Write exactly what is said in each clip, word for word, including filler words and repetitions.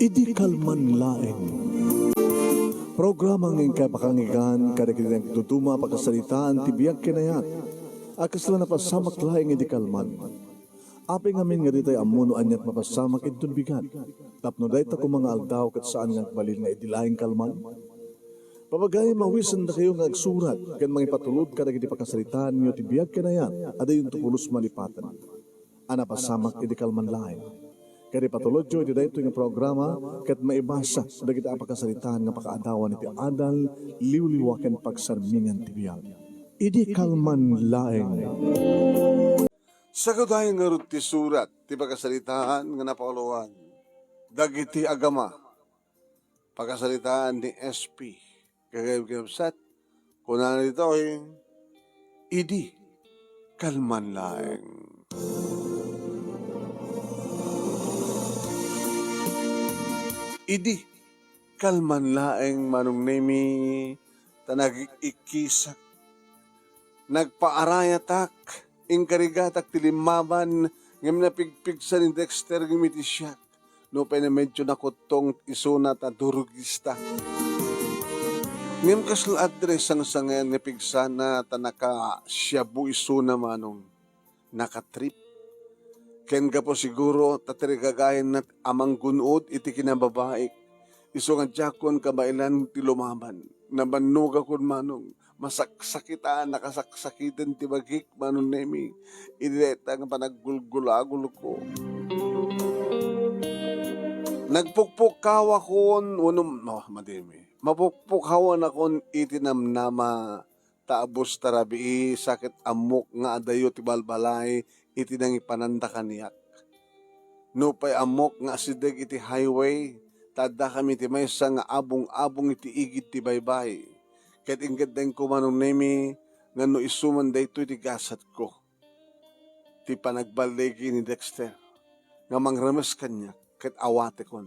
Idi kalman laeng. Programa nga inkay pakangigan kadagiti nagduduma a pakasaritaan ti biag ken ayat a kasla napasamak laeng idi kalman. Apay ngamin nga ditay ammo no aniat mapasamak inton bigat, tapno dayta koma nga aldaw ket saan nga agbalin nga idi laeng kalman? Papagayam, awisendakayo nga agsurat ken mangipatulod kadagiti pakasaritaanyo ti biag ken ayat a dayonto pulos malipaten a napasamak idi kalman laeng. Ket ipatulodyo iti daytoy nga programa ket maibasa dagiti a pakasaritaan nga pakaadawan iti adal, liwliwa ken pagsarmingan ti biag. Idi kalman laeng. Sagudayo ngarud ti surat ti pakasaritaan nga napauluan dagiti agama. Pakasaritaan ni S P. Gagayem kinabsat, kunana ditoy, idi kalman laeng. Idi kalman laeng, Manong Nemi, ta nagik-ikkisak. Nagpaarayatak, inkarigatak ti limmaban, ngem napigpigsa ni Dexter ngem iti siak. Nupay na medyo nakuttong isuna ta durugista. Ngem kasla adda sangsangayan nga pigsana ta nakasiabu isuna, Manong. Nakatrip. Ken gapu siguro ta tarigagayanna a manggun-od iti kinababaik. Isu nga diakon kabaelan ti lumaban. Nabannogakon, Manong. Masaksakitan, nakasaksakiten ti bagik, Manong Nemi. Idi dayta nga panaggulgulagulko. Nagpukpukkawakon, wenno, no, madimi. Mapukpukkawanakon iti namnama ta abus ta rabii, sa ket ammok nga adayo ti balbalay iti nangipananda kaniak. Nupay ammok nga asideg iti highway, ta addakami iti maysa nga abung-abung iti igid ti baybay. Ket inkeddengko, Manong Nemi, nga no isu man daytoy ti gasatko. Ti panagballigi ni Dexter nga mangremes kaniak ket awatekon.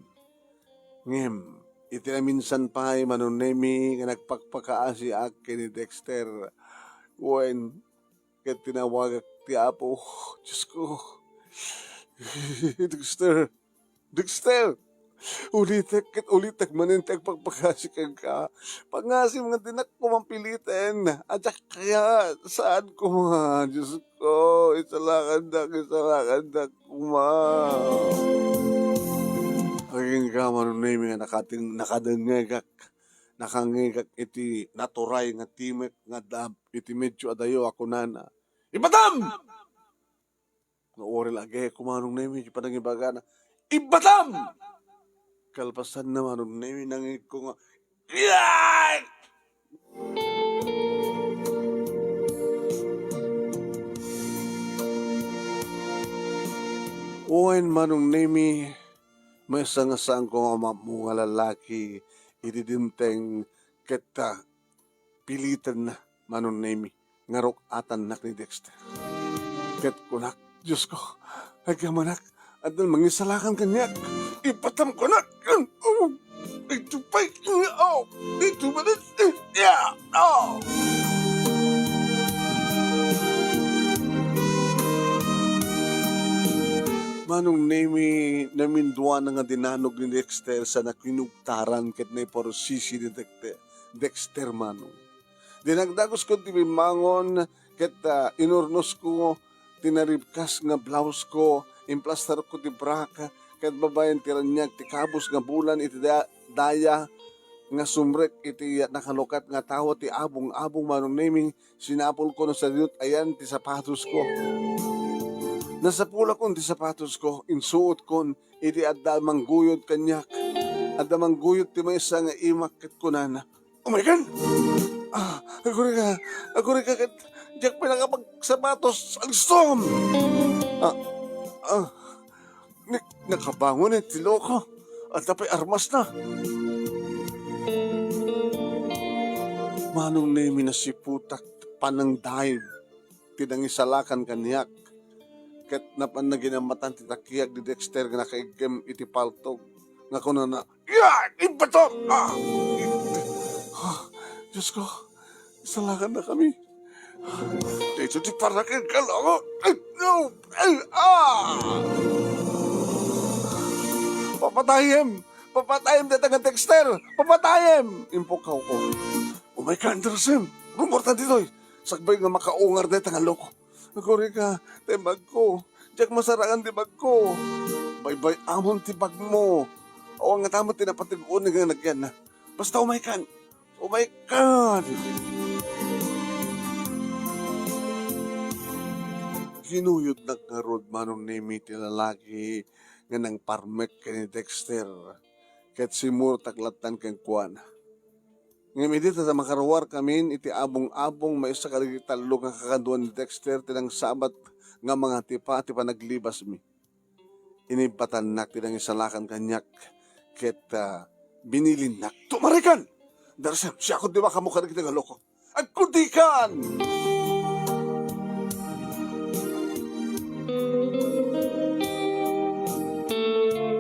Ngem, iti naminsan pay, Manong Nemi, nga nagpakpakaasiak ken ni Dexter, wen, ket tinawagak ti Apo. Diosko, Dexter, Dexter, ulitek ket ulitek manen ti agpakpakaasi kenka. Pangasim nga dinak koma piliten. Adiak kayat, saan koma, Diosko, isalakandak, isalakandak koma. Agingga, Manong Nemi, nga nakating-, nakadengngegak, nakangngegak iti naturay nga timek nga dab-, iti medyo adayo a kunana, "Ibatam!" Nauril agi, Manong Nemi, ti panangibagana, "Ibatam!" Kalpasanna, Manong Nemi, nangngegko nga, "Iyay!" Wen, Manong Nemi, maysa nga saanko nga umammo nga lalaki iti dimteng ket, ah, pilitenna, Manong Nemi, nga ruk-atannak ni Dexter. Ket kunak, "Diosko, agyamanak, addan mangisalakan kaniak. Ibatam," kunak. "Oh, ito pay, oh, ito pay, yeah, oh." Manong Nemi, naminduana nga dinanog ni Dexter sa nakinugtaran ket naiparsisi ni Dexter, Dexter, Manong. Dinagdagosko ti bimmangon ket, ah, inurnosko ti naribkas nga blausko, implastarko ti brak, ket babaen ti raniag ti kabus nga bulan iti da-, daya nga sumrek iti nakalukat nga tawa ti abung-abung, Manong Nemi, sinapulkon no sadino ti ayan ti sapatosko. Nasapulakon ti sapatosko, insuotkon, iti adda mangguyod kaniak. Adda mangguyod ti maysa nga imak ket kunana, "Oh my God! Ah, agurika, agurika ket diak pay nakapagsapatos. Alistom!" Ah, ah, ni-, nakabangon ti loko. Adda pay armasna. Manong Nemi, nasiputak panangdayeg ti nangisalakan kaniak. Ket napan naginammatan ti takiag ni Dexter nga nakaiggem iti paltog nga kunana, "Ya! Ibato!" Ah! Ah, Diosko, isalakannakami. Daytoy ti parnaken, kalongo. Ay, no! Ay, ah! Papatayem! Papatayem dayta nga Dexter! Papatayem!" Impukawko. "Umayka, Anderson! Rummuarta ditoy! Sakbay nga makaungar dayta nga loko!" "Kurika, tembagko! Diak masarangan ti bagko!" "Baybay-amon ti bagmo! Awan ngata met ti napatig-uneg nga nagyanna! Basta umaykan! Umaykan!" Ginuyodnak ngarud, Manong Nemi, ti lalaki nga nangparmek ken ni Dexter, ket simmurtak lattan kenkuana. Ngem idi ta makaruarkamin iti abung-abung, maysa kadagiti tallo nga kakadua ni Dexter ti nangsabat nga mangatipa ti panaglibasmi. Inibbatannak ti nangisalakan kaniak ket, ah, binilinnak, "Tumarikan! Darasem, siakon ti makamo kadagiti nga loko! Agkudikan!"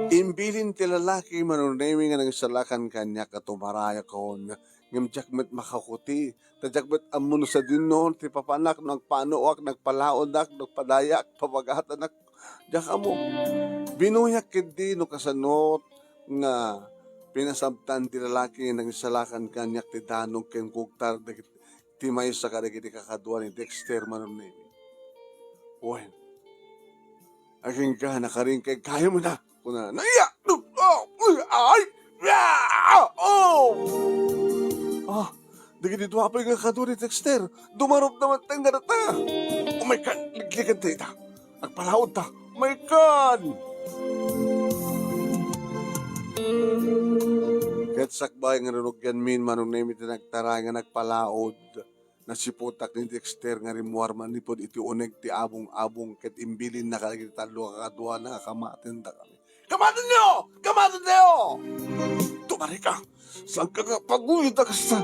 Imbilin ti lalaki, Manong Nemi, nga nangisalakan kaniak a tumarayakon, ngem diak met makakuti, ta diak met ammo no sadino ti papanak, no agpanoak, no agpalaodak, no agpadayak, pabagatanak, diak ammo. Binuyak ketdi no kasano nga pinasabtan ti lalaki nga nangisalakan kaniak ti danong ken kugtar dagiti maysa kadagiti kakadua ni Dexter, Manong Nemi. Wen, agingga, nakaringkay, kayam na, kunana. Iya! Oh! Uy! Ay! Ah! Oh! Ah, dagiti dua pay nga kakadua ni Dexter, dumarup na met nga data. Umaykan, ligligan dayta. Agpalaod ta. Umaykan! Ket sakbay nga narugianmin, Manong Nemi, ti nagtaray nga nagpalaod, nasiputak ni Dexter nga rimmuar manipud iti uneg ti abung-abung ket imbilinna kadagiti tallo a kakaduana nga kamatentakami. "Kamatenyo! Kamatenyo!" "Tumarika! Saanka nga paguyod a kasta?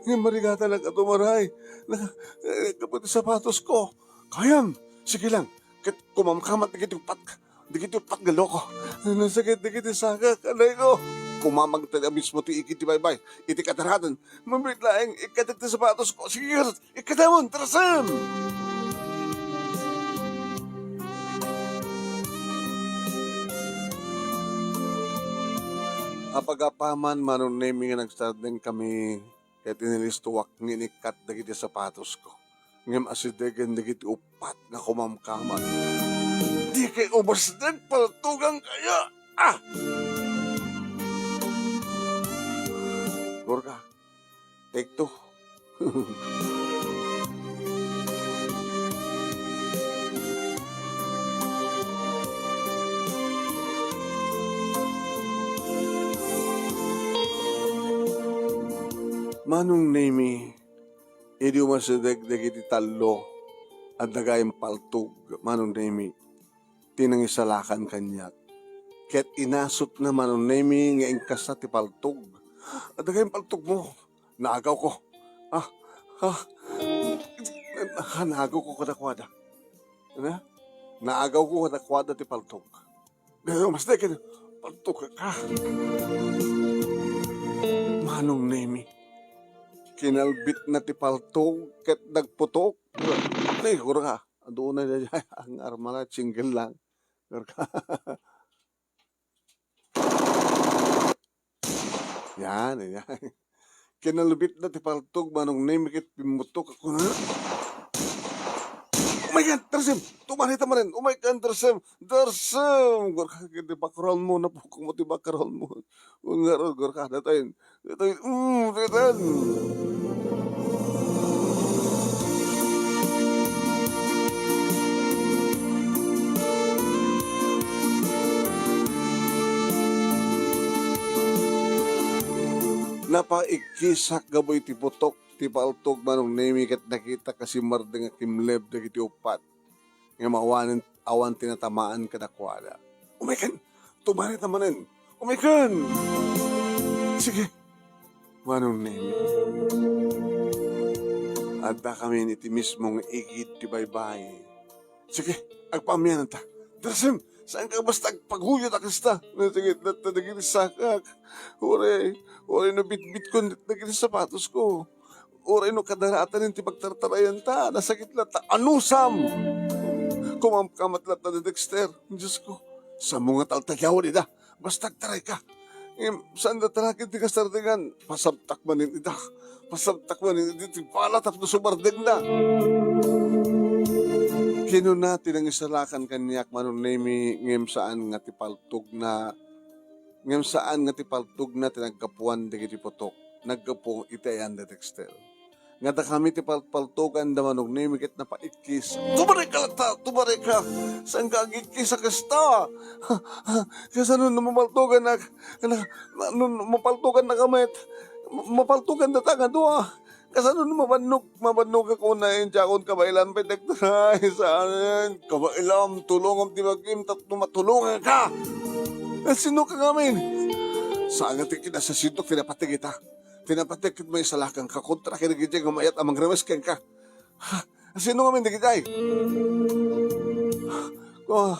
Ngem marigatanak a tumaray. Naka-, eh, kapot ti sapatosko." "Kayam! Sige lang, ket kumamkamat dagiti uppat, dagiti uppat nga loko. Nasakit dagiti sakak, anayko." Kumamagta a mismo ti igid ti baybay iti kadaratan. Mamit laeng, ikkatek ti sapatosko. "Sige, ikkatemon, Tarsem!" Apagapaman, Manong Nemi, nga nagsardengkami, ket inilistoak nga inikkat dagiti sapatosko. Ngem asidegen dagiti uppat nga kumamkamat. "Dikay umasdeg, paltugankayo! Ah!" Gorka, take two. Manong Nemi, idi umasideg dagiti tallo, adda gayam paltog, Manong Nemi, ti nangisalakan kaniak. Ket inasutna, Manong Nemi, nga inkasta ti paltog. "Adda gayam paltogmo. Naagawko. Ah, ah, ah, naagawko kadakuada. Ano? Naagawko kadakuada ti paltog. Daytoy, mas daytoy, paltog ka." Manong Nemi, kinalbitna ti paltog ket nagputok. Siguro ka, aduna daydiay nga armala, single lang. Yan, yan. Kinalbitna ti paltog, Manong Nemi, ket pimmutok a kuna, "Oh my God, Tarsem! Tumarita manen! Oh my God, Tarsem! Tarsem!" Gorka, ket ti background mo, napukong mo ti background mo. Ngarud, gorka, daytoy, daytoy, mm, daytoy. Napaigkisak gapu iti putok ti paltog, Manong Nemi, ket nakitak a simmardeng a kimleb dagiti uppat. Ngem awanen, awan ti natamaan kadakuada. "Umaykan! Tumarita manen! Umaykan!" "Sige, Manong Nemi." Addakamin iti mismo nga igid ti baybay. "Sige, agpaamiananta. Tarsem, saanka basta agpaguyod a kasta. Nasakit latta dagiti sakak. Uray, uray no bitbitkon dagiti sapatosko. Uray no kadaratan ti pagtartarayanta, nasakit latta. Anusam! Kumamkamat latta ni Dexter. Diosko, sammo nga taltaliawen ida. Basta agtarayka. Ngem saan dayta ket ti kasardingan. Pasabtak manen ida. Pasabtak manen idi ti bala tapno sumardengda. Kinuna ti nangisalakan kaniak, Manong Nemi, ngem saan nga ti paltogna, ngem saan nga ti paltogna ti naggapuan dagiti putok. Naggapu iti ayan da Dexter. Nga dakami ti palpaltogan da Manong Nemi ket napaikkis. Tumarekka latta! Tumarekka! Saanka agikkis a kasta? Kasano no mapaltogannak? Na, na, no, no mapaltogannaka met? Ma-, mapaltogan data nga dua. Kasano no mabannog, mabannogak unay, diakon kabailan pay dagtoy. Saan? Kabailam, tulongam ti bagim tapno matulonganka. Sino ka ngamin? Saan nga ti kinasasindok ti napateg ita? Ti napateg ket maisalakanka kontra kadagiti nga mayat a mangremes kenka. Ha? Sino ngamin dagiti? Oh,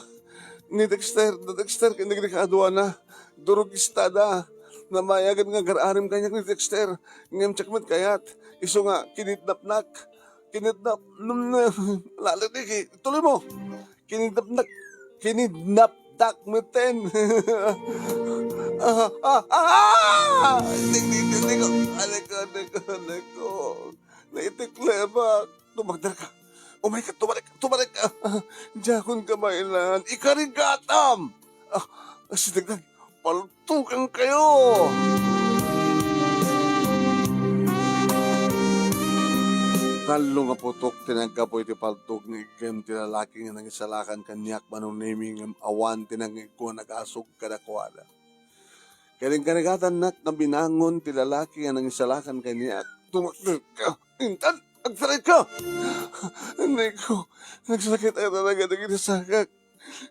ni Dexter, ni Dexter ken dagiti kaaduana. Durugista da. Namayagen nga agar-arim kaniak ni Dexter. Ngem diak met kayat. Isu nga kinidnapnak. Kinidnap, num, num, lalaki, tuloy mo. Kinidnapnak, kinidnapdak meten. Ah, ah, ah! Ding, ding, ding, ding. Aray ko, aray ko, aray ko. Naitiklebak. Tumagder ka. Umay ka, tumalik, tumalik ka. Diakon kabailan. Ikarigatam! Ah, si Dagdag, paltukan kayo! Tallo nga putok ti naggapu iti paltog nga iggem ti lalaki nga nangisalakan kaniak, Manong Nemi, ngem awan ti nangigko a nagasog kadakuada. Ket inkarigatannak nga binangon ti lalaki nga nangisalakan kaniak. Tumakder ka! Intan! Agtaray ka! Anay ko, nagsakit ay talaga dagiti sakak.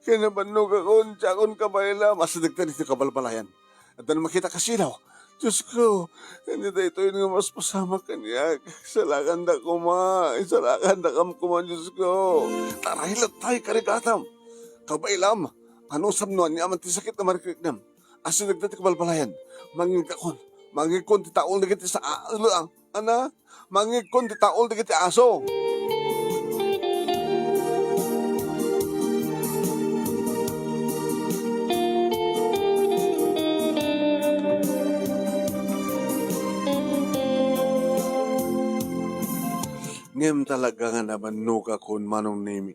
Kaya nabannogakon, diakon kabailam. Asideg ta ditoy kabalbalayan. Adda makita kasilaw. Diyos ko, ania daytoy nga mas pasamak kaniak. Isalakandak koma, isalakandak koma, Diyos ko. Taray latta, ikarigatam. Kabailam, anusam no ania man ti sakit nga marikriknam? Asideg ta ti kabalbalayan. Mangngegkon, mangngegkon ti taol dagiti sa-, a-, a-, ana, mangngegkon ti taol dagiti aso. Ngem talaga nga nabannogakon, Manong Nemi.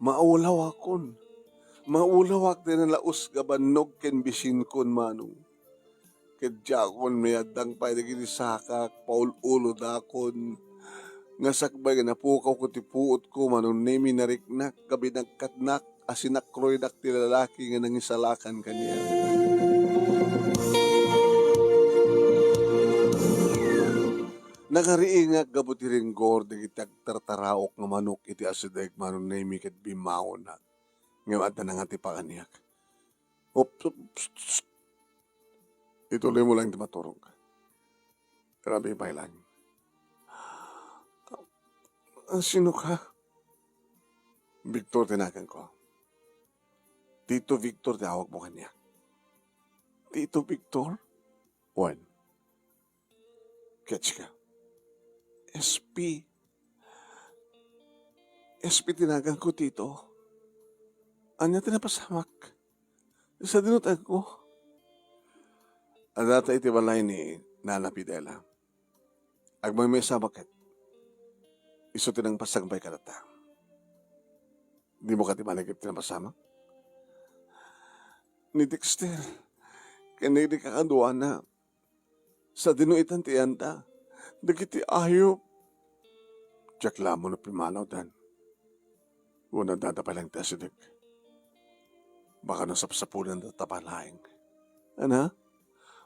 Maulawakon. Maulawak ti nalaus nga bannog ken bisinkon, Manong. Ket diakon mayaddang pay dagiti sakak, paul-ulodakon. Nga sakbay nga napukawko ti puotko, Manong Nemi, nariknak, nga binagkatnak, a sinakroydak ti lalaki nga nangisalakan kaniak. Nagariingak gapu ti ringgor dagiti agtartaraok nga manok iti asideg, Manong Nemi, ket bimmaonak. Ngem adda nangatipa kaniak. Op, op, pst, pst. Ituloy mo lang ti maturog. Grabe, pailan. Ah, sino ka? Victor ti naganko. Tito Victor ti awag mo kaniak. Tito Victor? Wen. Ket sika? S P. S P ti naganko, Tito. Ania ti napasamak? Sadino ti agko? Addata iti balay ni Nana Fidela. Agmaymaysa ket isu ti nangpasagbay kadatta. Dimo kadi malagip ti napasamak? Ni Dexter, ken ni kakaduana, sadino itan ti iyanta? Dagiti ayup. Diak la ammo no pimmanawdan. Wenno adda pay laeng ti asideg. Baka no sapsapulendata pay laeng. Ana?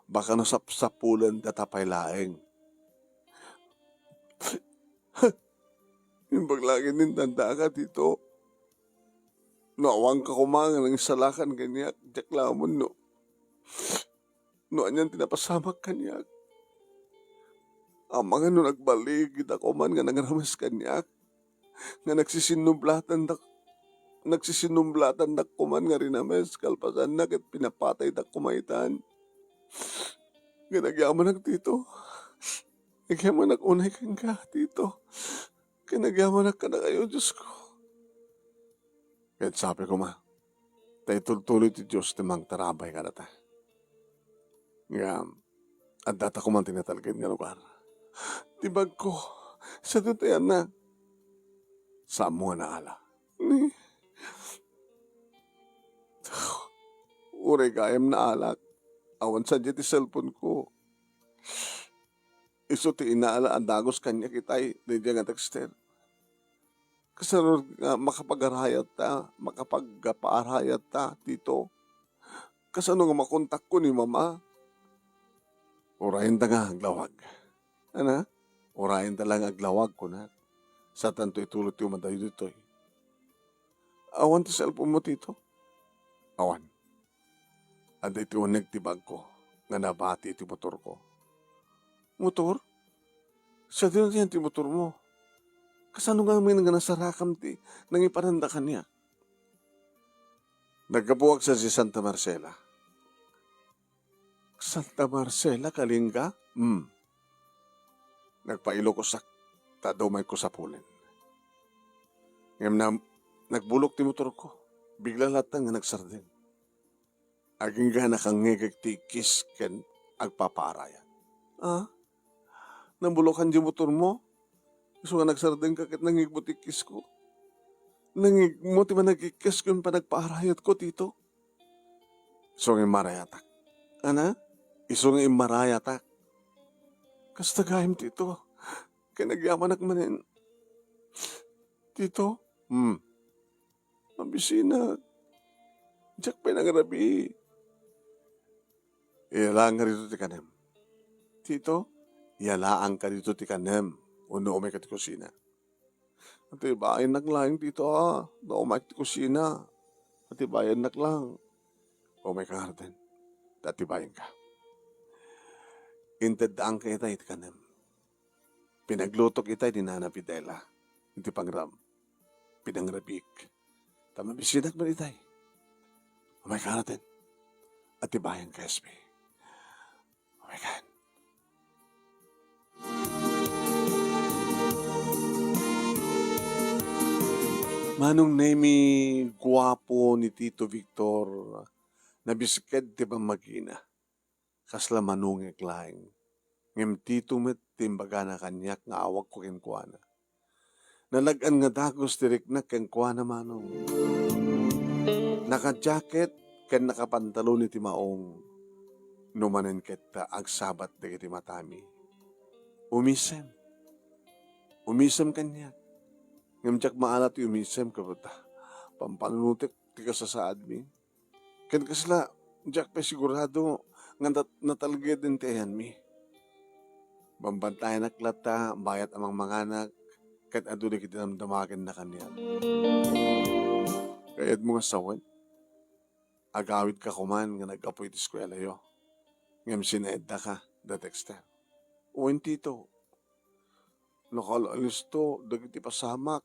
Baka no sapsapulendata pay laeng. Imbag la ket intandaka, Tito. No awanka koma nga nangisalakan kaniak, diak la ammo no, no anian ti napasamak kaniak. Amangan no nagballigida koman nga nangrames kaniak, nga nagsisinnublatandak, nagsisinnublatandak koman nga rinames, kalpasanna ket pinapataydak koma itan. Ket agyamanak, Tito. Agyamanak unay kenka, Tito. Ket agyamanak kadakayo, Diosko. Ket sapay koma, ta itultuloy ti Dios ti mangtarabay kadata. Ngem, addata koma ti natalged nga lugar. Ti bagko, sadino ti ayanna? Saanmo nga naala? Ni, uray gayam naalak. Awan sadiay ti cellphone ko. Isu ti inaala a dagus kaniak itay daydiay nga Dexter. Kasano nga makapagarayatta, makapagpaarayatta, Tito? Kasano nga makontakko ni Mama? Urayenta nga aglawag. Ana? Urayenta la nga aglawag, kunak. Saantanto ituloy ti umadayo ditoy. Awan ti cellphone mo, Tito? Awan. Adda iti uneg ti bagko nga nabati iti motorko. Motor? Sadino ti motormo? Kasano ngamin nga nasarakam ti nangipananda kaniak? Naggapuak sadiay Santa Marcela. Santa Marcela, Kalinga? Hmm. Nagpa-Ilocos-ak ta adda umayko sapulen. Ngem na, nagbulok ti motorko. Bigla latta nga nagsardeng. Agingga nakangngegek ti ikkis ken agpapaarayat. Ah? Nabulokan ti motormo? Isu nga nagsardengka ket nangngegmo ti ikkisko. Nangngegmo ti panagikkisko ken panagpaarayatko, Tito. Isu nga immarayatak. Ana? Isu nga immarayatak. Kasta gayam, Tito. Ken agyamanak manen. Tito? Hmm. Mabisinak. Diak pay nangrabii. Iyalaanka ditoy ti kanem. Tito, iyalaanka ditoy ti kanem. Wenno umayka ti kusina. Atibayennak laeng, Tito, a. No umayka ti kusina. Atibayennak lang. Umayka ngaruden. Ta atibayenka. Inteddaanka itay ti kanem. Pinaglutok itay ni Nana Fidela iti pangram. Pinangrabiik. Ta mabisinak man itay. Umayka ngaruden. Atibayenka, S P. Umaykan. Manong Nemi, guapo ni Tito Victor, nabisked ti pammagina. Kasla manongek laeng. Ngem Tito met ti imbagana kaniak nga awagko kenkuana. Nalag-an nga dagus ti riknak kenkuana, Manong. Naka-jacket ken nakapantalon iti maong. No manen ket ta agsabat dagiti matami. Umisem. Umisem kaniak. Ngem diak maala ti umisem ket ta pampanunotek ti kasasaadmi. Ken kasla, diak pay sigurado nga nat-, natalgeden ti ayanmi. Bambantayanak latta bayat a mangmanganak ket adu dagiti damdamagenna kaniak. Kayatmo nga sawen, agawidka koman nga naggapu iti eskuelayo. Ngem sinaeddaka, da Dexter. Wen, Tito. Nakalaalisto dagiti pasamak.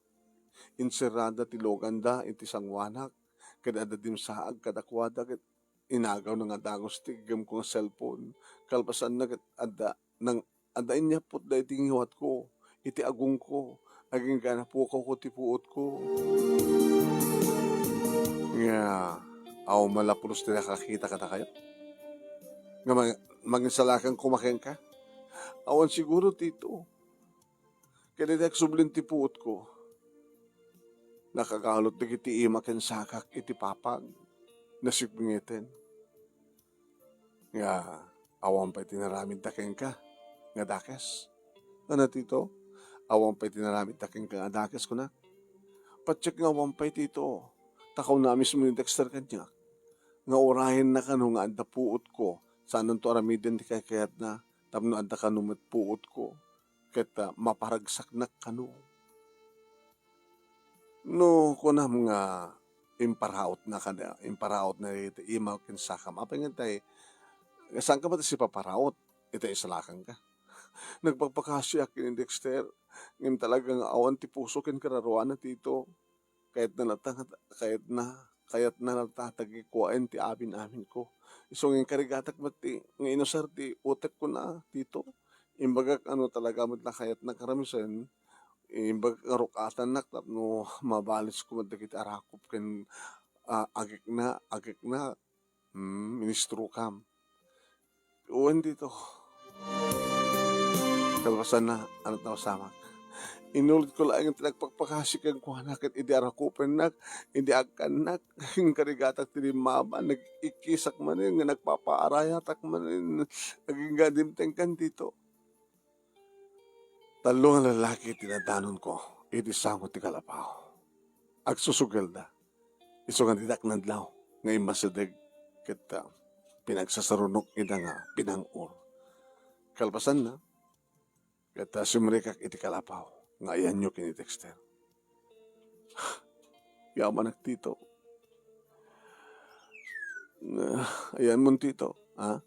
Inserrada ti luganda iti sangoanak, ket adda dimsaag kadakuada, ket inagawna nga dagus ti iggemko nga cellphone. Kalpasanna, ket adda nang, adda inyaput daydi ngiwatko iti agongko, agingga napukawko ti puotko. Nga, aw, mala pulos ti nakakita kadakayo? Nga mang-, mangisalakan koma kenka? Awan siguro, Tito. Ket iti agsubli ti puotko, nakagalot dagiti ima ken sakak iti papag, nasipngeten. Nga awan pay ti naramidda kenka nga dakes. Ano, Tito? Awan pay ti naramidda kenka nga dakes, kuna? Patiek nga awan pay, Tito. Ta kuna mismo ni Dexter kaniak nga urayenna kano nga adda puotko, saananto aramiden ti kaykayatna tapno adda kano met puotko. Ket, ah, maparagsaknak kano. No kunam nga imparautna kada, imparautna iti ima ken sakam, apay nga tay, saanka met a sipaparaut iti isalakanka? Nagpakpakasiak ken ni Dexter, ngem talaga nga awan ti puso ken kararuana, Tito. Kayatna latta nga, kayatna, kayatna latta nga tagikuaen ti amin-aminko. Isu nga inkarigatak met ti, nga inusar ti utek, kuna, Tito. Imbagak a no talaga met la kayatna karamisen, imbagak a ruk-atannak tapno mabalisko met dagiti arakop ken, ah, agikna, agikna. Hmm, ministrokam. Wen, Tito. Kalpasanna, ania ti napasamak? Inulitko laeng ti nagpakpakasi kenkuana ket idi arakupennak, idi agkannak, inkarigatak ti limmaba, nag-ikkisak manen nga nagpapaarayatak manen, agingga dimtengkan, Tito. Tallo nga lalaki ti nadanonko iti sango ti kalapaw. Agsusugelda. Isu nga didak nadlaw nga immasideg ket, ah, pinagsasarunok ida nga pinang-or. Kalpasanna, ket, ah, simrikak iti kalapaw nga ayanyo ken ni Dexter. Yamanak, Tito. Ah, ayanmon, Tito, ha?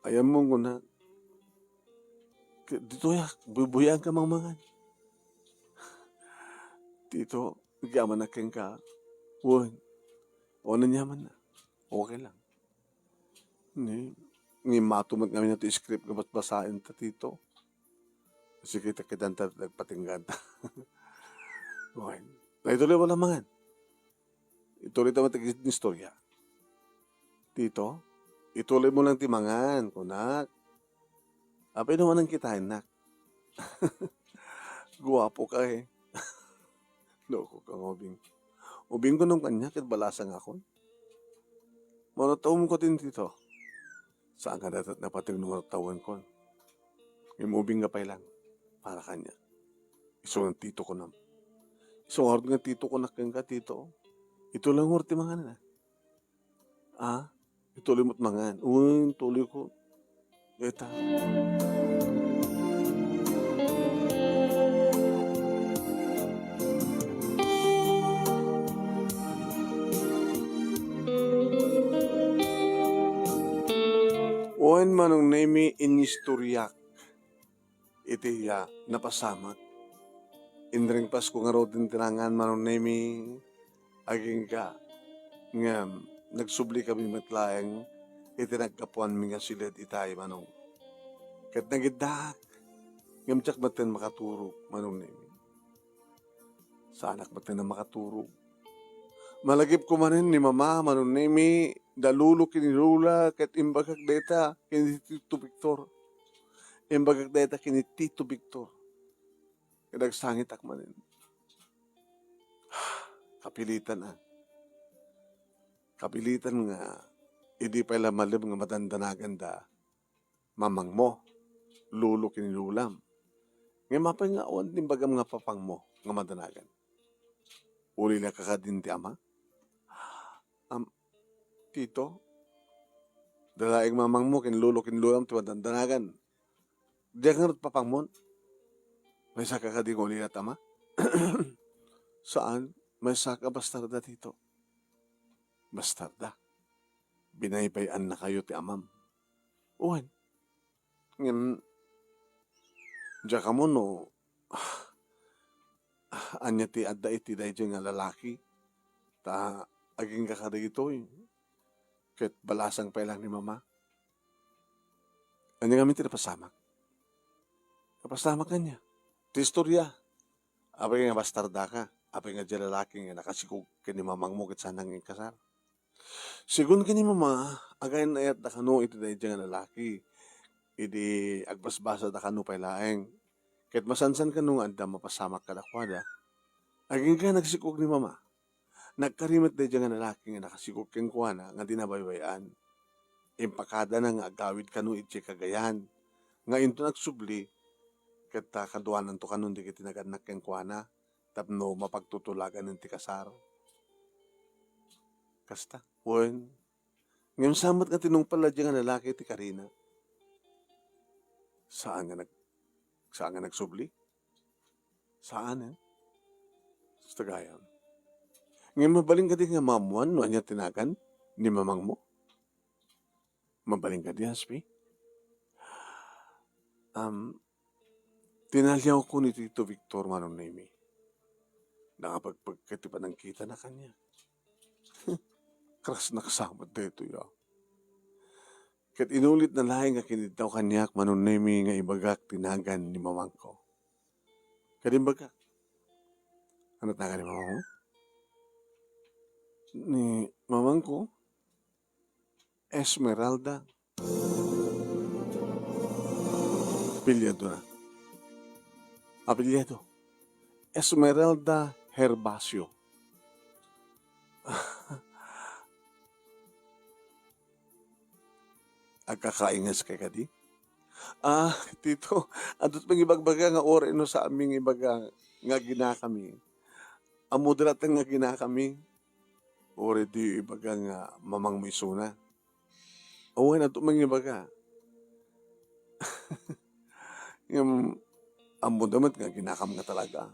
Ayanmon, kuna. Ke-, ditoy, ah, buy-buyaenka mangmangan. Tito, agyamanak kenka. Wen, o, aniamanna. Okay lang. Ni, ni mato met ngamin ti script nga basbasaenta, Tito. Sige, ta kitanta, nagpatingganta. Okay. Naituloy mo lang mangan. Ituloy ta met ti istorya. Tito, ituloy mo lang ti mangan, kunak. Apay no manang kitaennak. Guapo ka, eh. Loko ka nga ubing. Ubing kunom kaniak ket balasang akon. Mano taom ko din, Tito. Saan nga datat napateg no mano tawen kon. Ngem ubing nga pay lang. Para kaniak. Isu nga Tito kunam. Isu nga Tito kunak kenka, Tito. Ituloy mo ti mangan, ah. Ah, ituloy mo't mangan. Uy, tuloy ko. Eta. Wen, Manong Nemi, inistoryak iti, ah, napasamak. Inringpasko ngaruden ti nangan, Manong Nemi, agingga, ngem nagsublikamin met laeng iti naggapuanmi nga siled itay, Manong. Ket nagiddaak, ngem diak metten makaturog, Manong Nemi. Saanak metten a makaturog. Malagipko manen ni Mama, Manong Nemi, da Lolo ken ni Lola, ket imbagak dayta ken ni Tito Victor. Imbagak dayta ken ni Tito Victor. Ket agsangitak manen. Kapilitan, ah. Kapilitan nga idi pay la malem nga madandanagan da mamangmo, lolo ken ni lolam. Ngem apay nga awan ti imbagam nga papangmo nga madanagan? Ulilaka kadin ti ama? Am, Tito, da laeng mamangmo ken lolo ken lolam ti madandanagan. Diak ngarud papangmon? Maysaka kadi nga ulila ti ama? Saan, maysaka bastarda, Tito. Bastarda. Binaybay-annakayo ti amam. Wen. Ngem, diak ammo no, ah, ania ti adda iti daydiay nga lalaki, ta agingga kadagitoy, ket balasang pay lang ni Mama. Ania ngamin ti napasamak? Napasamak ania? Ti istoria. Apay nga bastardaka? Apay nga diay lalaki nga nakasikog ken ni mamangmo ket saan nga inkasar? Segun ken ni Mama, agayan-ayatda kano iti daydiay nga lalaki idi agbasbasada kano pay laeng. Ket masansan kano nga adda mapasamak kadakuada. Agingga nagsikog ni Mama. Nagkari met daydiay nga lalaki nga nakasikog kenkuana nga di nabaybay-an. Impakadana nga agawid kano idiay kagayan nga inton agsubli, ket ta kaduananto kanon dagiti nagannak kenkuana tapno mapagtutulagan ti kasar. Kasta, wen. Ngem saan met nga tinungpal daydiay nga lalaki ti karina? Saan nga nag-, saan nga nagsubli? Saan, eh? Kasta gayam. Ngem mabalin kadi nga maammuan no ania ti nagan ni mamangmo? Mabalin kadi, Hasbi? Um, tinaliawko ni Tito Victor, Manong Nemi. Nakapagpagkat ti panangkitana kaniak. Krasnak sa met daytoy, ah. Ket inulitna laeng nga kiniddaw kaniak, Manong Nemi, nga ibagak ti nagan ni mamangko. Ket imbagak, "Ania ti nagan ni mamangmo?" Ni mamangko, Esmeralda. Apelyido na. Apelyido. Esmeralda Herbacio. Agkakaingaskay kadi? Ah, Tito, adto't mangibagbaga nga uray no saanmi nga ibaga nga aginakami. Ammok latta nga aginakami. Uray diyo ibaga nga mamangmo isuna. Awan, adto't mangibaga. Ngem, ammok met nga aginakam nga talaga.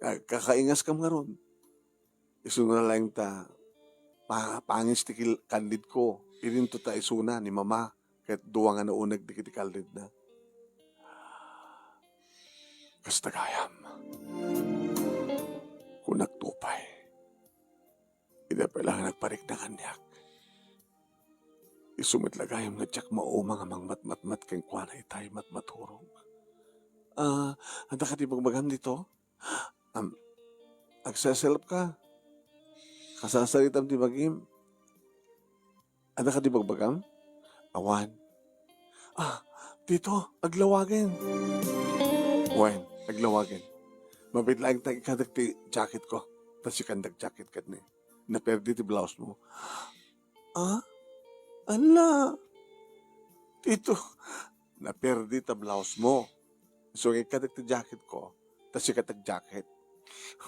Agkakaingaskam ngarud. Isuna laeng ta, pa-, pangis ti kil-, kaldidko. Idinto ta isuna ni Mama, ket dua nga nauneg dagiti kaldidna. Kasta gayam. Kunak to pay. Idi pay laeng nagparikna kaniak. Isu met la gayam nga diak mauma nga mangmatmatmat kenkuana itay matmaturog. Ah, adda kadi ibagbagam dito? Am, agseselep ka. Kasasaritam ti bagim. Adda kadi ibagbagam? Awan. Ah, Tito, aglawagen. Wen, aglawagen. Mabiit laeng ta ikadek ti jacket ko. Ta sikan nagjacket ketdi. Naperdi ti blouse mo. Ah? Ala? Tito, naperdi ta blouse mo. Isu nga ikadek ti jacket ko. Ta sikan nagjacket.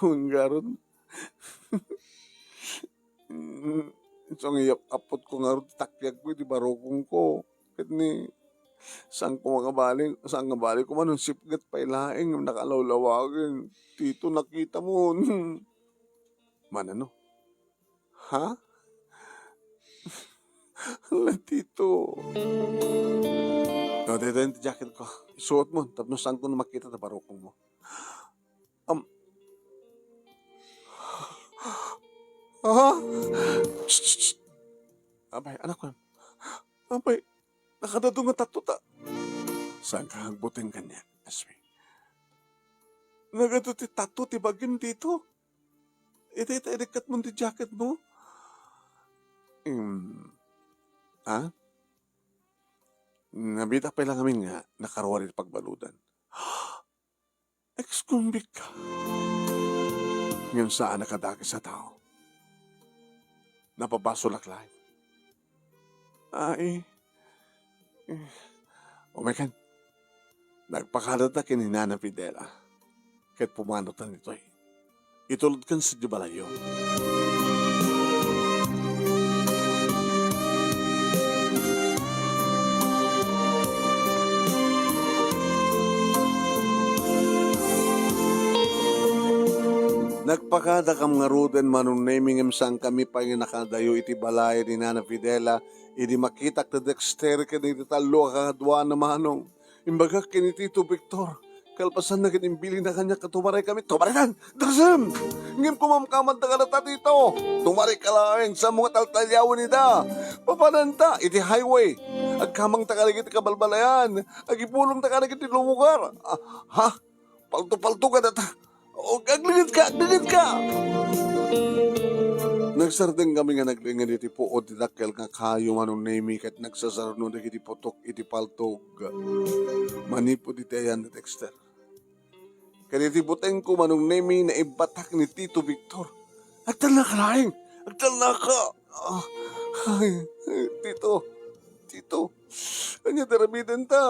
Wen ngarud. Mm, isu nga iyap-, aputko ngarud ti takkiagko iti barukongko. Ket ni, saanko nga bali, saan nga bali koma no sipnget pay laeng nakalawlawagen. Tito, nakitam. Manano? Ha? Ala, Tito. No, daytoy ti jacket ko. Isuot mo, tapno saanko makita ta barukongmo. Am-, ha? Shh, shh, shh. Abay, anak ko. Abay, nakadado nga tattoo ta. Saanka agbuteng kaniak, Asmi? Nagadu ti tattoo ti bagim dito. Iti, iti, inikkat mo ti jacket mo. Hmm. Ha? Nabitak pay lang amin nga nakaruar iti pagbaludan. Ex-convict ka. Ngem saan a kadakes a tao. Napabasolak laeng. Ai. Eh, umaykan. Nagpakadata ken ni Nana Fidela. Ket pumanota ditoy. Itulodkan sadiay balayyo. Nagpakadakam ngaruden, Manong Nemy, ngem saankami pay nga nakadayo iti balay ni Nana Fidela idi makitak ni Dexter ken iti tallo a kakaduana, Manong. Imbagak ken ni Tito Victor. Kalpasanna ket imbilinna kaniak a tumaray kami. Tumaray tan! Darsem! Ngem kumamkamanta kadata, Tito. Tumaray ka laeng, saanmo nga taltaliawen ida. Papananta iti highway. Agkamangta kadagiti kabalbalayan. Agipulongta kadagiti lumugar. Ah, ha? Palto-palto kadata. O, aglingedka, aglingedka! Nagsardengkami nga naglinged iti puod ti dakkel nga kayo, Manong Nemy, ket nagsasarno dagiti putok iti paltog manipud iti ayan ni Dexter. Ket iti butengko, Manong Nemy, naibbatak ni Tito Victor. Agtalnaka laeng! Agtalnaka! Ah, ay, Tito, Tito, ania ti aramidenta?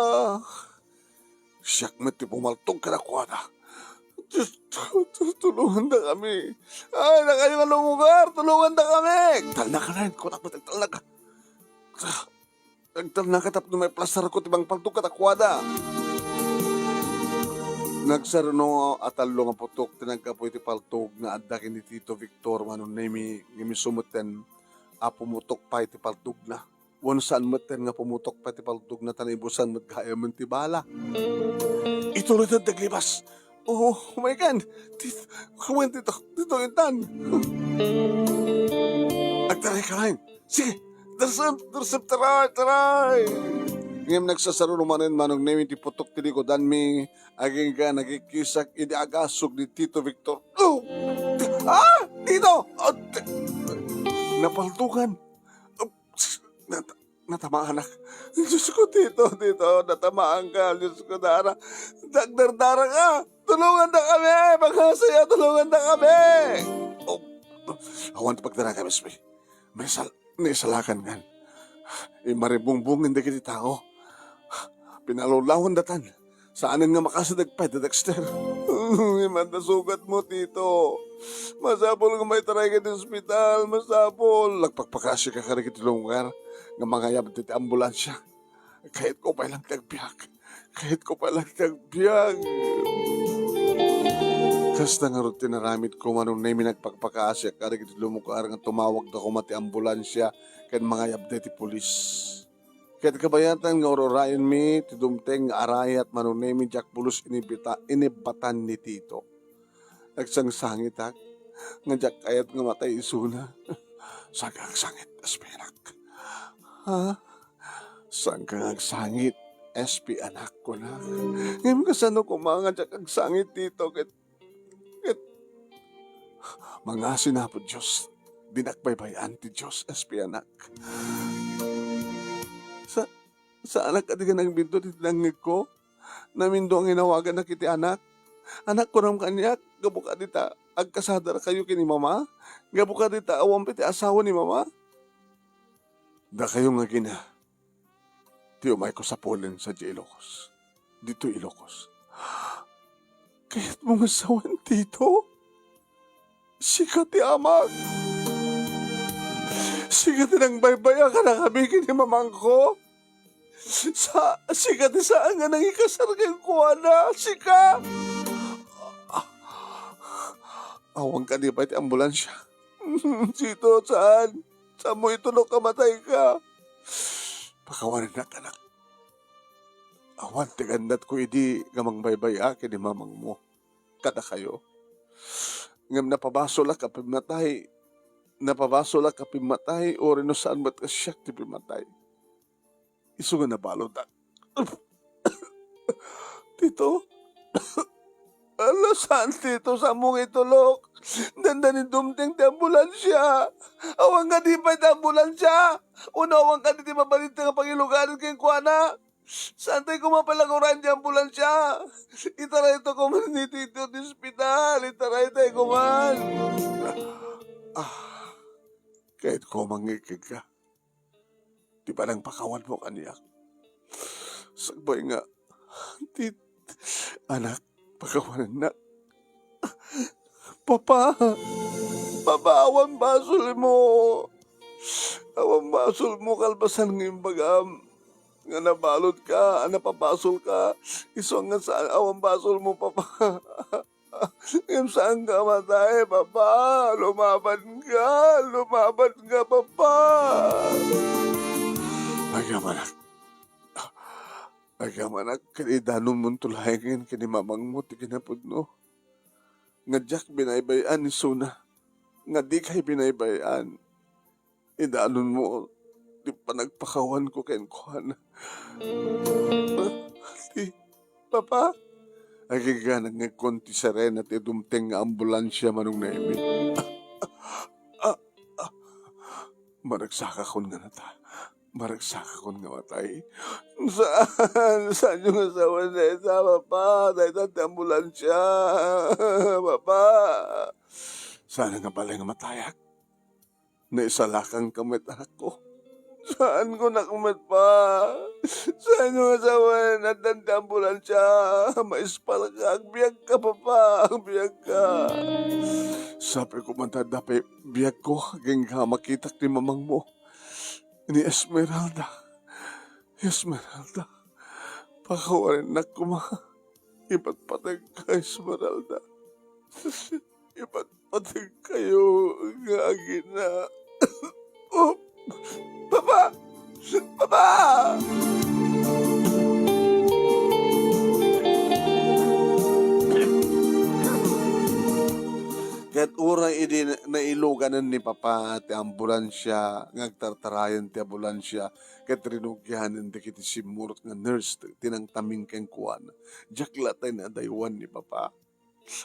Siak met ti pumaltog kadakuada. Diyos, tu-, tu-, tulongandakami. Ay, dakayo nga lumugar, tulongandakami. Agtalnaka laeng, kunak met agtalnaka. Agtalnaka tapno maiplastarko ti mangpaltog kadakuada. Nagsarno a tallo nga putok ti naggapu iti paltog nga adda ken ni Tito Victor, Manong Nemy, ngem isu metten a pumutok pay ti paltogna. Wen saan metten nga pumutok pay ti paltogna ta naibusan met gayamen ti bala. Ituloyda ti aglibas. Oh, oh my God! Ti-, kuwen dito, dito intan. Agtaray ka laeng. Sige, darsem, darsem, taray, taray! Ngem nagsasaruno manen, Manong Nemi, ti putok ti likudanmi, agingga nagikkisak idi agasog ni Tito Victor. Oh! Ah! Tito! Oh, t-, napaltukan. Oh, nat-, natamaanak. Diyos ko, Tito, Tito, natamaanka. Diyos ko, Dara. Dagdardara ka. Tulungandakami! Pagkasaya, tulungandakami! Oh, awan ti pagdara kami, Spi. May sal-, naisalakan ngan. Immaribungbungen dagiti tao. Pinalawlawandatan. Saanen nga makasideg pay da Dexter. Imanda sugatmo, Tito. Masapul nga maitaray ka ti ospital. Masapul. Agpakpakaasi ka kadagiti lugar nga mangayab dagiti ambulansya. Kayatko pay lang ti agbiag. Kayatko pay lang ti agbiag. Kasta ngarud ti naramidko, Manong Nemi, agpakpakaasiak kadagiti lumugar nga tumawagda koma ti ambulansya ken mangayabda iti pulis. Ket kabayatan nga ur-urayenmi ti dumteng nga arayat, Manong Nemi, diak pulos inibita-, inibbatan ni Tito. Nagsangsangitak nga diak kayat nga matay isuna. Saanka agsangit, S P anak. Ha? Saanka nga agsangit, S P anak, kunak. Ngem kasano koma nga diak agsangit, Tito, ket, ket mangasin Apo Dios, dinak baybay-an ti Dios, S P anak. Sa-, saanak a di ka nagbindo iti nangngegko? Namindo nga inawaganak iti anak. Anak, kunam kaniak, gapu kadi ta agkasadarakayo ken ni Mama? Gapu kadi ta awan pay ti asawa ni Mama? Dakayo nga agina, ti umayko sapulen sadiay Ilocos. Ditoy Ilocos. Kayatmo nga sawen, Tito? Sika ti amak. Sika ti nangbaybay-a kadakami ken ni mamangko. Sa-, sika ti saan nga nangikasar kenkuana. Sika. Awan kadi pay ti ambulansya. Tito, saan? Saanmo itulok a matayka? Pakawanennak, anak. Awan ti gandatko idi nga mangbaybay-a ken ni mamangmo kadakayo. Ngem napabasolak a pimmatay, napabasolak a pimmatay, uray no saan met a siak ti pimmatay. Isu nga nabaludak. Tito? Ala, saan, Tito? Saanmo nga itulok? Dandani dumteng ti ambulansya. Awan kadi pay ti ambulansya? Wenno awan kadi ti mabalin nga pangilugadan kenkuana? Saantay koma pay la nga urayen ti ambulansya? Itarayto koma ni Tito ti ospital. Itaraytay koma. Ah, kayatko a mangngeg kenka ti panangpakawanmo kaniak. Sakbay nga, ti, anak, pakawanennak. Papa! Papa, awan basolmo! Awan basolmo, kalpasan nga imbagam nga nabaludka, a napabasolka. Isu nga saan, awan basolmo, Papa. Ngem saanka a matay, Papa. Lumabanka, lumabanka, Papa. Agyamanak. Agyamanak, ket idanonmonto laengen ken ni mamangmo ti kinapudno. Nga diak binaybay-an isuna. Nga dikay binaybay-an. Idanonmo ti panagpakawanko kenkuana. Ti, Papa? Agingga nangngegkon ti sirena ti dumteng nga ambulansya, Manong Nemi. Ah, ah, ah. Maragsakakon nga nata-, maragsakakon nga matay. Saan? Saanyo nga sawen dayta, Papa? Dayta ti ambulansya, Papa. Saan nga bale nga matayak? Naisalakanka met, anakko. Saanko, nak, met, Pa. Saanyo nga sawen, addan ti ambulansya. Maispalka, agbiagka, Papa, agbiagka. Sapay koma ta adda pay biagko, agingga makitak ni mamangmo. Ni Esmeralda. Esmeralda. Pakawanennak koma. Ipatpateg ka, Esmeralda. Ipatpateg kayo nga agina. Oh, Papa! Papa! Ket uray idi na-, nailuganen ni Papa ti ambulansia, nga agtartarayan ti ambulansia, ket rinugianen dagiti simmurot nga nurse ti nangtamin kenkuana. Diak latta inadaywan ni Papa.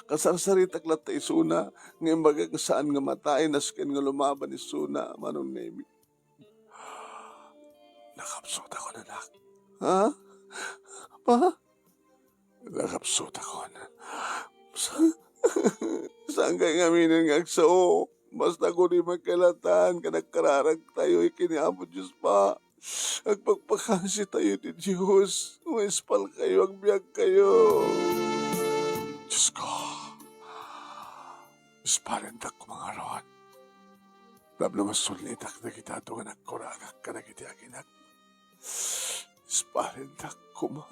Kasarsaritak latta isuna, nga imbagak nga saan nga matayen, asken nga lumaban isuna, Manong Nemi. Nakapsutakon, anak. Ha? Pa? Nakapsutakon. Sa-, saan kay ngaminen nga agsao? Basta kuno met kay latta nga nagkararagtayo ken ni Apo Dios, Pa. Agpakpakasitayo ti Dios. Maispalkayo, agbiagkayo. Dios ko, ispalendak koma ngarud. Tapno masulnitak dagiti adu nga nagkuragak kadagiti aginak. Ispalendak koma.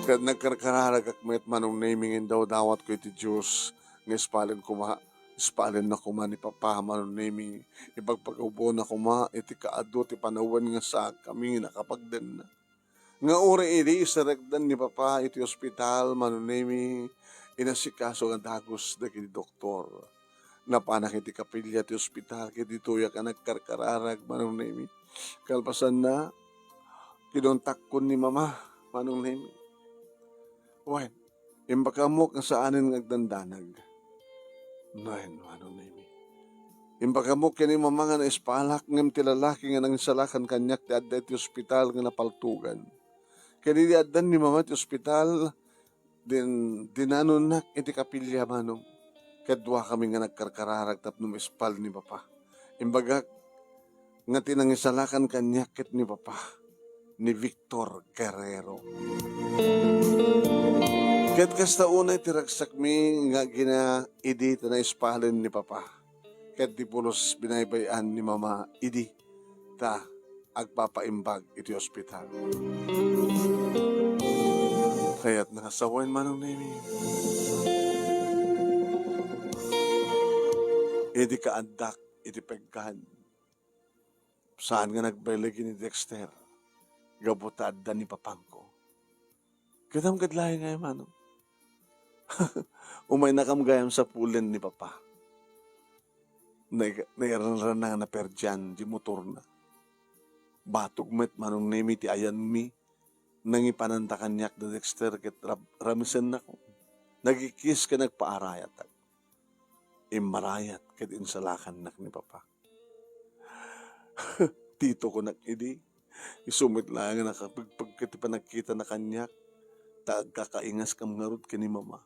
Ket nagkarkararagak met, Manong Nemi, nga indawdawatko iti Dios nga ispalen koma, ispalenna koma ni Papa, Manong Nemi, ipagpakaubona koma iti kaadu ti panawen nga saakami nga nakapagdenna. Nga uray idi iserekdan ni Papa iti ospital, Manong Nemi, inasikaso nga dagus dagiti doktor. Napanak iti kapilya ti ospital ket ditoyak a nagkarkararag, Manong Nemi. Kalpasanna, kinontakkon ni Mama, Manong Nemi. Wen, imbag ammok nga saanen nga agdandanag. Wen, Manong Nemi. Imbag ammok ken ni Mama nga naispalak, ngem ti lalaki nga nangisalakan kaniak ti adda iti ospital nga napaltogan. Ken idi addan ni Mama ti ospital, din-, dinanonnak iti kapilya, Manong. Ket duakami nga nagkarkararag tapno maispal ni Papa. Imbagak nga ti nangisalakan kaniak ket ni Papa, ni Victor Guerrero. Ket kasta unay ti ragsakmi nga agina idi ta naispalen ni Papa. Ket di pulos binaybay-an ni Mama idi ta agpapaimbag iti ospital. Kayatna nga sawen, Manong Nemi. Idi kaaddak iti pegkan, saan nga nagbaleg ni Dexter gapu ta adda ni Papangko. Ket ammom ket laeng ngay, Manong. Umaynakam gayam sapulen ni Papa. Nai-, nairanrana nga naperdian di motorna. Batog met, Manong Nemi, ti ayanmi. Nangipananda kaniak da Dexter ket rab-, ramesennakon. Nagikis ken nagpaarayatak. Immarayat ket insalakannak ni Papa. Tito, kunak idi, isu met laeng a nakapegpeg ket ti panagkitana kaniak, ta agkakaingaskam ngarud ken ni Mama.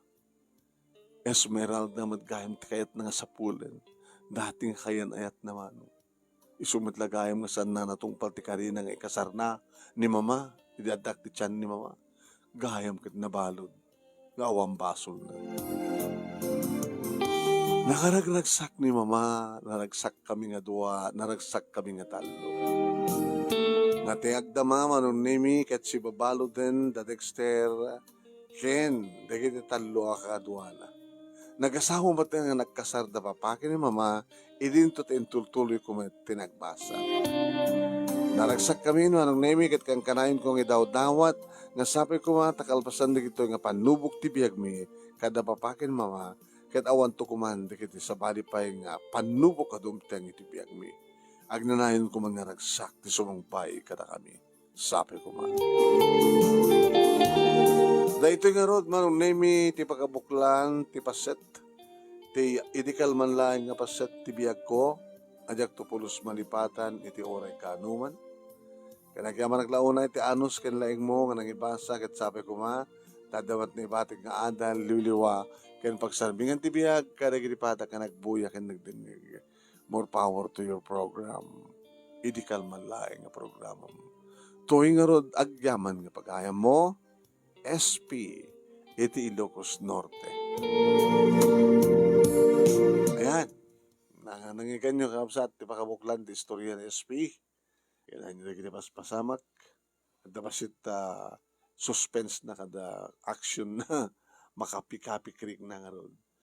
Esmeralda met gayam ti kayatna nga sapulen, dati nga kayan-ayatna, Manong. Isu met la gayam nga saanna natungpal ti karina nga ikasarna ni Mama idi addak ti tian ni Mama. Gayam ket nabalud nga awan basolna. Nakaragragsak ni Mama, naragsakkami nga dua, naragsakkami nga tallo. Nga ti agdama, Manong Nemi, ket sibabaluden da Dexter ken dagiti tallo a kaaduana. Nagasawa met nga nagkasar da Papa ken ni Mama, idinto ti intultuloyko met ti nagbasa. Naragsakkami, Manong Nemi, ket kankanayonko nga idawdawat nga sapay koma ta kalpasan dagitoy nga pannubok ti biagmi kada Papa ken Mama, ket awanto koman dagiti sabali pay nga pannubok a dumteng iti biagmi. Agnanayon koman nga ragsak ti sumungpay kadakami. Sapay koma. Daytoy ngarud, Manong Nemi, ti pakabuklan ti paset, ti idi kalman laeng nga paset ti biagko, a diakto pulos malipatan iti uray kaanoman. Ken agyamanak la unay ti anus ken laengmo nga nangibasa ket sapay koma, ta adda met naibatik nga adal, liwliwa, ken pagsarmingan ti biag kadagiti padak nga nagbuya ken nagdengngeg. More power to your program. Idi kalman laeng nga programam. Toy ngarud agyaman nga pagayammo, S P, iti Ilocos Norte. Ayan. Na, nangiganyo, kakabsat, ti pakabuklan ti istorya ni S P. Kailangan nyo dagiti paspasamak. Adda bassit a suspense na kada action na makapikapikrik na ngarud.